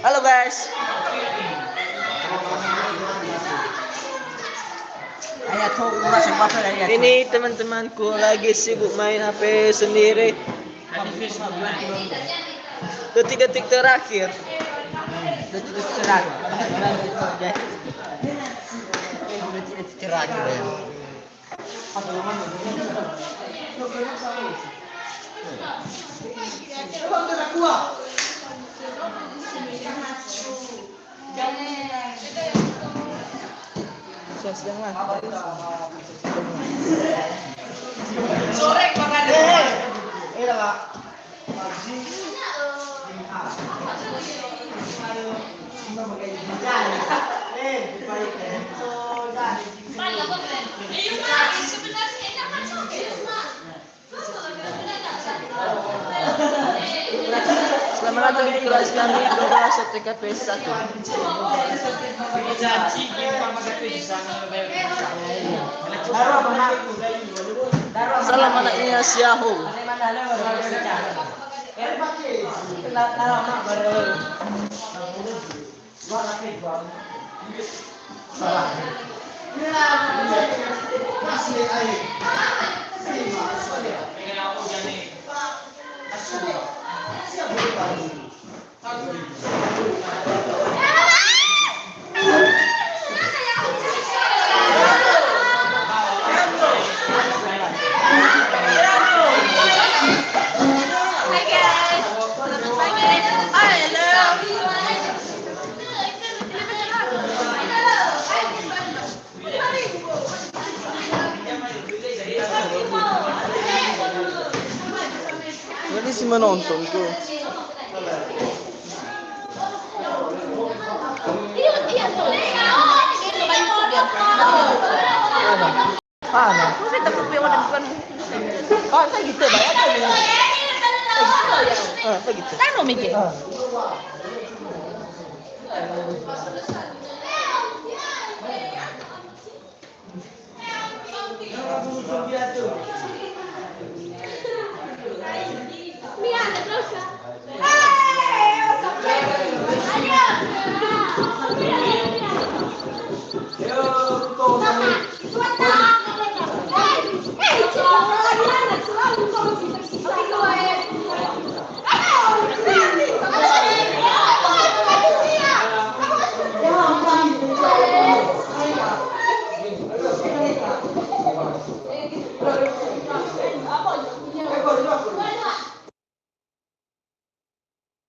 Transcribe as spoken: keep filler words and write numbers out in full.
Halo guys. Ini teman-temanku lagi sibuk main H P sendiri. Detik-detik terakhir. Detik-detik terakhir. Detik-detik terakhir. Sore, Pak. Selamat datang di kelas kami dua belas T K P satu. Salam anak Inyas Yahoo. Jadi si menonton tuh. Mana? Mana? Kok saya takut punya warna bukan? Oh, saya gitu, Pak, ya, saya gitu. Eh, saya gitu. Tahu, Mege? Ah.